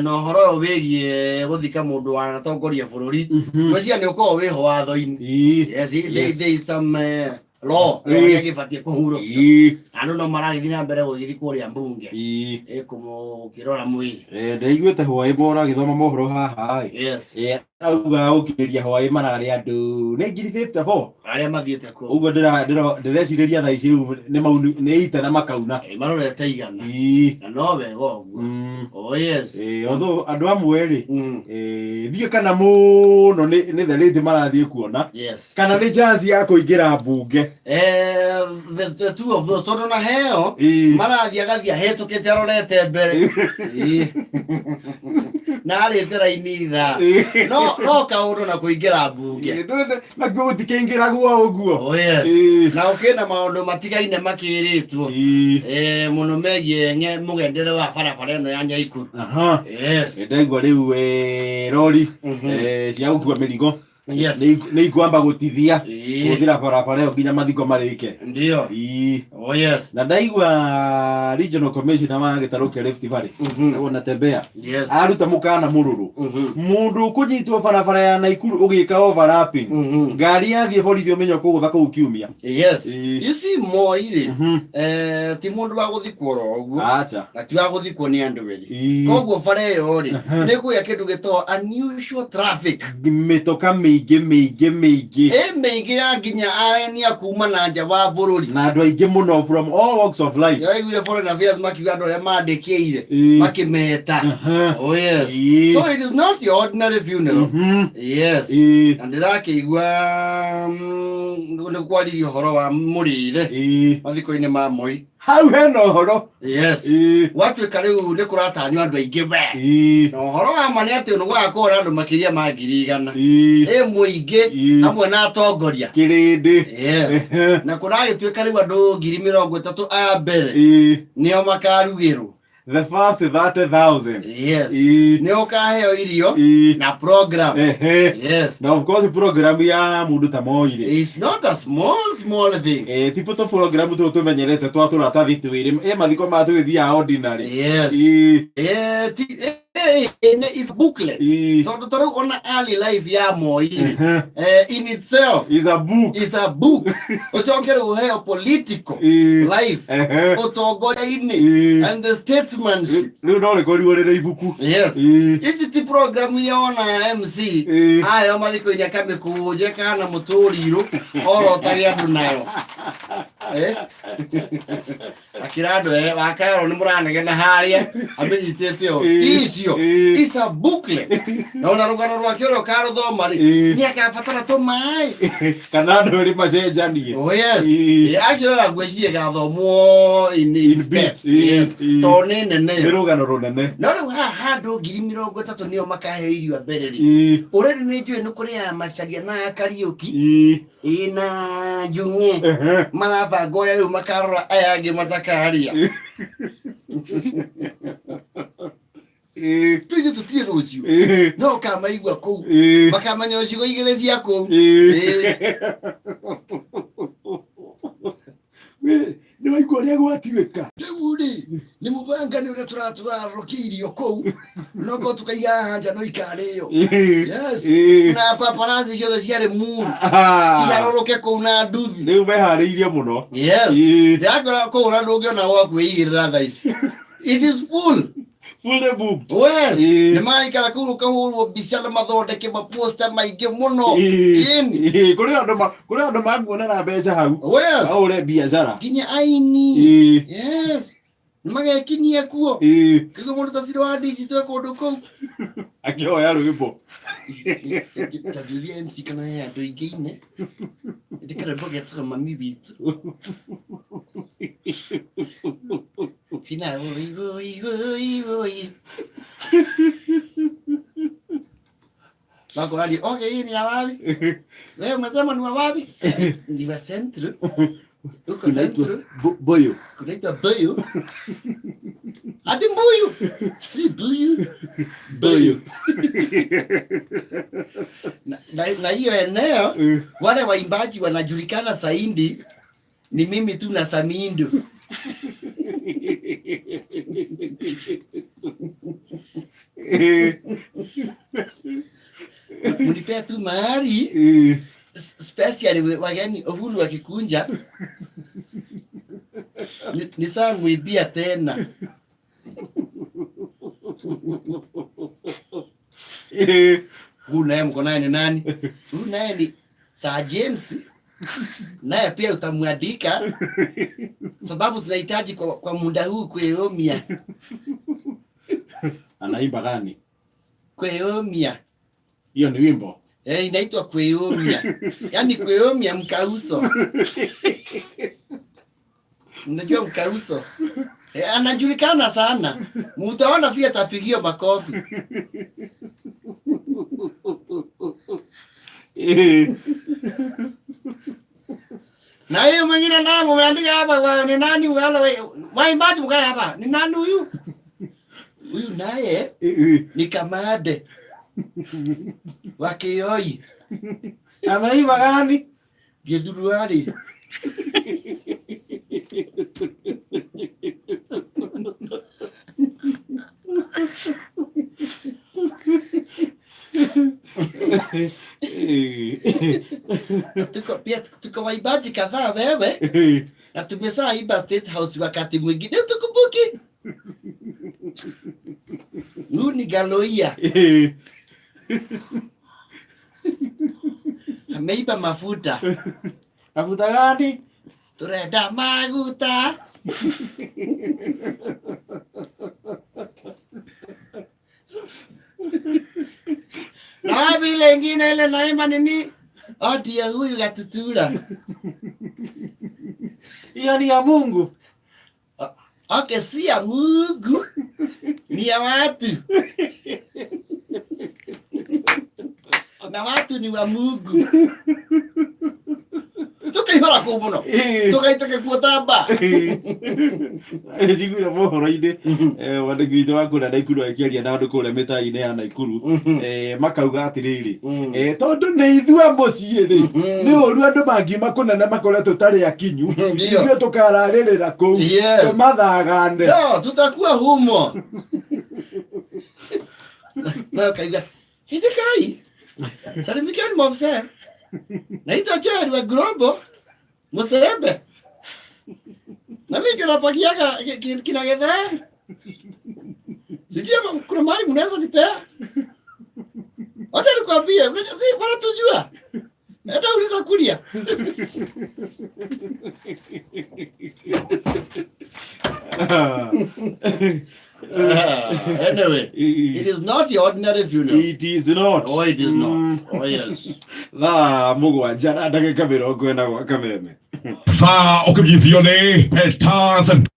Na ũhoro ũyũ wĩgiĩ gũthika mũndũ wanatongoria bũrũri, ngwĩciria nĩ ũkoragwo wĩho watho-inĩ. Yes, there is some law ũrĩa gĩbatiĩ kũhurũkio. Andũ no maragĩthiĩ na mbere gũgĩthiĩ kũrĩa mbunge ĩkũmũkĩrora mwĩrĩ. Ndaiguĩte hwaĩ mora agĩthoma mohoro haha ĩ. Auga gũkinyĩria hwaĩ mararĩ andũ nĩ 54,000 Arĩa mathiĩte kũu. Ũguo ndĩrecirĩria thaa ici rĩu nĩ ita na makauna. Marorete 100. Na no wega ũguo. Oh yes. Although andũ amwe rĩ, ndiũĩ kana mũno nĩ the lady marathiĩ kuona kana nĩ chance ya kũingĩra mbunge. The two of those, tondũ na heo marathiĩ agathiĩ ahĩtũkĩte arorete mbere. Na arĩte raini ithaa. No kaũndũ na kũingĩra mbunge. Nakuo gũtikĩingĩragwo ũguo. Oh yes. Na ũkĩna maũndũ matigaine makĩrĩtwo. Mũno megiĩ mũgendere wa barabara ĩno ya Nyaikuru. Ndaigua rĩu rori cia gũkua mĩrigo nĩ ikwamba gũtithia kũhũthĩra barabara ĩyo nginya mathiko marĩke. Ndio. Oh yes. Na ndaigua regional commissioner wa gĩtarũ kĩa Rift Valley, Natembeya, aruta mũkana mũrũrũ, mũndũ ũkũnyitwo barabara ya Naikuru ũgĩka overlapping, ngari yathiĩ borithi ũmenye ũkũgũtha kũu kiumia. Yes. You see, Moi rĩ, ti mũndũ wa gũthikwo oro ũguo. Aca. Na ti wa gũthikwo nĩ andũ erĩ. Koguo bara ĩyo rĩ, nĩ kũgĩa kĩndũ gĩtagwo unusual traffic. Mĩtoka mĩingĩ mĩingĩ mĩingĩ. Ĩ mĩingĩ ya nginya aeni a kuma na nja wa bũrũri. Na andũ aingĩ mũno from all walks of life. Yaiguire Foreign Affairs makiuga andũ arĩa mandĩkĩire makĩmeta. Oh yes. So it is not your ordinary funeral. Yes. Na ndĩrakĩigua nĩ kwaririo ũhoro wa mũrĩre mathiko-inĩ ma Moi. Hau hena ũhoro. Yes. Gwatuĩka rĩu nĩ kũratanywo andũ aingĩ we. Na ũhoro wa ma nĩ atĩ nĩ gũgakorwo na andũ makĩria ma 100,000. Ĩ mũingĩ hamwe na atongoria. Kĩrĩndĩ. Yes. Na kũragĩtuĩka rĩu andũ 30,000 a mbere nĩo makarugĩrwo. The first 30,000. Yes. Nĩ ũkaheo irio na program. Yes. Na of course program ya mũndũ ta Moi rĩ. It's not a small small thing. Ti tũ program tũtũ tũmenyerete twa tũratathi twĩrĩ. Mathiko ma tũgĩthiaga ordinary. Yes. Ti nĩ is booklet. Tondũ ta rĩu ona early life ya Moi rĩ, in itself is a book. Is a book. Ũcoke rĩu ũheo political life, ũtongoria-inĩ and the statesmanship. Rĩu no rĩkorirwo rĩrĩ ibuku. Yes. Ici ti program iria wonaga MC ayo mathiko-inĩ akamĩkũnja kana mũtũrirũ orotage andũ nayo. Akĩra andũ wakarwo nĩ mũranegena harĩa amĩnyitĩte ũũ. Ti icio. It's a booklet. Na ona rũgano rwake ũrĩa ũkarũthoma rĩ, nĩ akabatara tũmaĩ. Kana andũ erĩ macenjanie. Oh yes. Actually ona ngwĩciria ĩgathomwo in In steps. bits. Yes. Tondũ nĩ nene Nĩ ĩyo. rũgano rũnene. No rĩu haha andũ 30,000 nĩo makaheo irio mbere rĩ. Already nĩ njũĩ nĩ kũrĩ a Macharia na a Kariũki. Ĩ na Njung'e marabanga ũrĩa rĩu makarora aya angĩ matakarĩa. Tũithuĩ tũtirĩ rũciũ. No ũkamaigua kũu. Makamenya icigo igĩrĩ cia kũu. Nĩ waigua ũrĩa gwatuĩka. Rĩu rĩ, nĩ mũbangani ũrĩa tũrarũkia irio kũu, no korwo tũkaiga haha nja no ikarĩo. Yes. Na paparazzi ciothe ciarĩ muru. Ciharũrũke kũu na nduthi. Rĩu meharĩirie mũno. Yes. Ndĩrakora kũu na ndũngĩona gwa kwĩigĩrĩra thaa ici. It is full. Fully booked. Yes. Nĩ maraikara kũu ũkahũrwo mbica na mathondeke maposta maingĩ mũno. Ĩni. Kũrĩ andũ makuonera mbeca hau. Yes. Mahũre biacara. Nginya aini. Yes. Nĩ magekinyia kuo. Kĩguo mũndũ ta Ciro wa digital kũndũ kũu. Akĩhoya rwĩmbo. Tanjũria MC kana he andũ aingĩ ine. Ndĩ karwĩmbo getagwo Mami Witũ. Hina woi woi woi woi. Wakorani, okay, hii ni ya wapi? Wewe umesema ni wa wapi? Ni wa Central. Huko Central. Boyo. Kunaitwa Boyo. Hadi Mbuyu. Si Buyu. Boyo. Na hiyo eneo wale waimbaji wanajulikana zaidi ni mimi tu na Samindo. Mnipea tu mahali specially wageni Uhuru wakikunja ni saa mwibia tena. Huyu naye mko naye ni nani? Huyu naye ni Sir James, naye pia utamwandika sababu tunahitaji kwa muda huu kueomia. Anaimba gani? Kueomia. Hiyo ni wimbo? Inaitwa kueomia. Yaani kueomia mkauso. Unajua mkauso? Anajulikana sana. Mtaona pia atapigiwa makofi. Na hiyo mwingine naye mumeandika hapa ni nani wale waimbaji mkae hapa? Ni nani huyu? Huyu naye ni Kamade wa Kioi. Anaimba gani? Githuruari. Tuko pia tuko waimbaji kadhaa wewe. Na tumeshaimba State House wakati mwingine tukumbuki. Huyu ni Galoia. Ameiba mafuta. Mafuta gani? Turenda maguta. Na vile ingine ile naimba nini? Oh, ndiye huyu Gatutura. Hiyo ni ya Mungu. Okay, si ya Mungu. Ni ya watu. Na watu ni wa Mungu. Tukaihora kuu muno. Tukaitake kuotamba. Njiguire mohoro-inĩ mwandĩki witũ wa kũrĩa Naikuru akĩaria na andũ kũrĩa mĩtaa-inĩ ya Naikuru, makauga atĩrĩrĩ, tondũ nĩ ithuĩ mũciĩ rĩ, nĩ ũru andũ mangiuma kũnene makore tũtarĩ akinyu, ithuĩ tũkararĩrĩra kũu tũmathagane. No, tutakuwa humo. Na ukaiga hithikai salimikeni maofisa, naitwa Joel wa Global Musembe, na mimi ndio napagiaga kina Githaa. Sijui kama kuna mahali mnaweza nipea. Wacha nikwambie, unajua si wanatujua. Hata uliza kulia. Anyway, it is not your ordinary funeral. It is not. Oh, it is not. Oh, yes. Thaa mũgwanja na ndagĩka mĩrongo ĩna gwa kameme. Thaa ũkĩmenyithio nĩ Peters and